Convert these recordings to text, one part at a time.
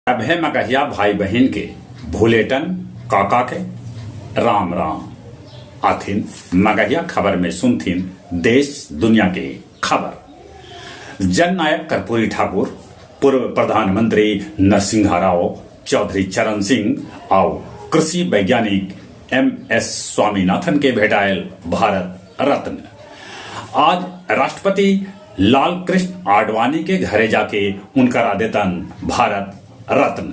सभे मगहिया भाई-बहिन के भुलेटन काका के राम-राम। आथिन मगहिया खबर में सुनथिन देश दुनिया के खबर। जननायक कर्पूरी ठाकुर, पूर्व प्रधानमंत्री नरसिंहा राव, चौधरी चरण सिंह आउ कृषि वैज्ञानिक एम एस स्वामीनाथन के भेटायल भारत रत्न। आज राष्ट्रपति लालकृष्ण आडवाणी के घरे जाके उनकरा देतन भारत रत्न।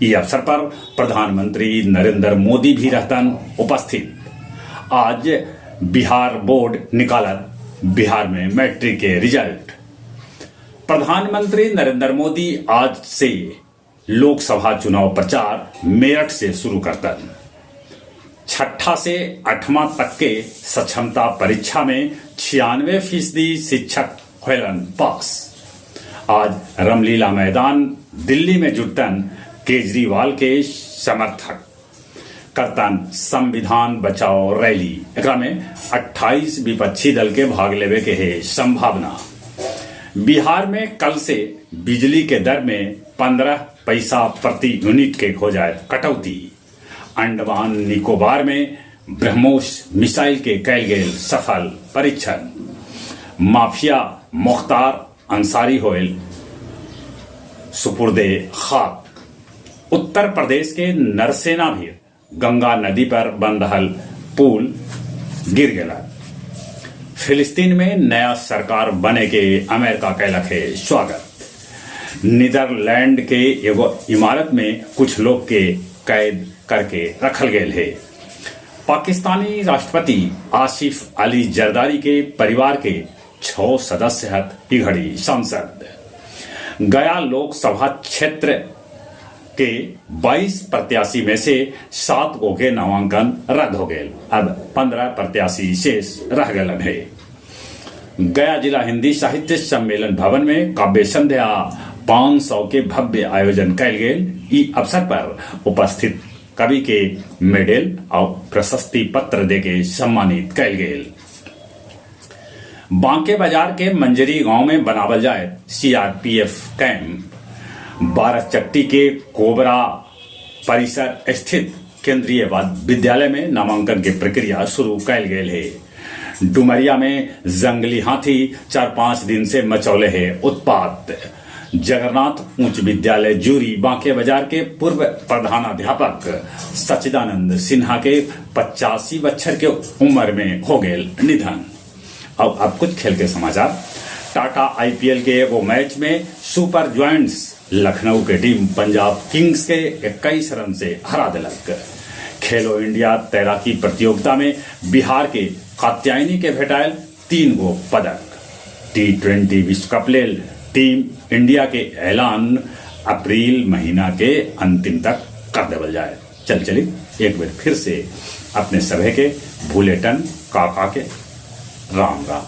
ई अवसर पर प्रधानमंत्री नरेंद्र मोदी भी रहतन उपस्थित। आज बिहार बोर्ड निकालत बिहार में मैट्रिक के रिजल्ट। प्रधानमंत्री नरेंद्र मोदी आज से लोकसभा चुनाव प्रचार मेरठ से शुरू करतन। छठा से अठवां तक के सक्षमता परीक्षा में 96% शिक्षक होयलन पास। आज रामलीला मैदान दिल्ली में जुटतन केजरीवाल के समर्थक, करतन संविधान बचाओ रैली। एकरा में 28 विपक्षी दल के भाग लेवे के हे संभावना। बिहार में कल से बिजली के दर में 15 पैसा प्रति यूनिट के हो जाए कटौती। अंडमान निकोबार में ब्रह्मोस मिसाइल के कैल गेल सफल परीक्षण। माफिया मुख्तार अंसारी होयल सुपुर्दे खाक। उत्तर प्रदेश के नरसेना भी गंगा नदी पर बन रहल पुल गिर गेला। फिलिस्तीन में नया सरकार बने के अमेरिका कैलक हे स्वागत। नीदरलैंड के एगो इमारत में कुछ लोग के कैद करके रखल गेल हे। पाकिस्तानी राष्ट्रपति आसिफ अली जरदारी के परिवार के छह सदस्य हथ ई घड़ी सांसद। गया लोकसभा क्षेत्र के 22 प्रत्याशी में से 7 गो के नामांकन रद्द हो गेल। अब 15 प्रत्याशी शेष रह गेलन हे। गया जिला हिंदी साहित्य सम्मेलन भवन में काव्य संध्या 500 के भव्य आयोजन कैल गेल। ई अवसर पर उपस्थित कवि के मेडल और प्रशस्ति पत्र देके सम्मानित कैल गेल। बांके बाजार के मंजरी गांव में बनावल जाए सीआरपीएफ कैंप। बाराचट्टी के कोबरा परिसर स्थित केंद्रीय विद्यालय में नामांकन के प्रक्रिया शुरू कैल गेल हे। डुमरिया में जंगली हाथी 4-5 दिन से मचौले हे उत्पात। जगन्नाथ उच्च विद्यालय जूरी बांके बाजार के पूर्व प्रधानाध्यापक सच्चिदानंद सिन्हा के 85 बच्छर के उम्र में हो गेल निधन। अब कुछ खेल के समाचार। टाटा आईपीएल के एगो मैच में सुपर ज्वाइंट्स लखनऊ के टीम पंजाब किंग्स के 21 रन से हरा देलक। खेलो इंडिया तैराकी प्रतियोगिता में बिहार के कात्यायनी के भेटायल 3 गो पदक। टी20 विश्व कप लेल टीम इंडिया के ऐलान अप्रैल महीना के अंतिम तक कर देवल जाए। चल चली एक बार फिर से अपने सभे के भूलेटन काका के राम राम।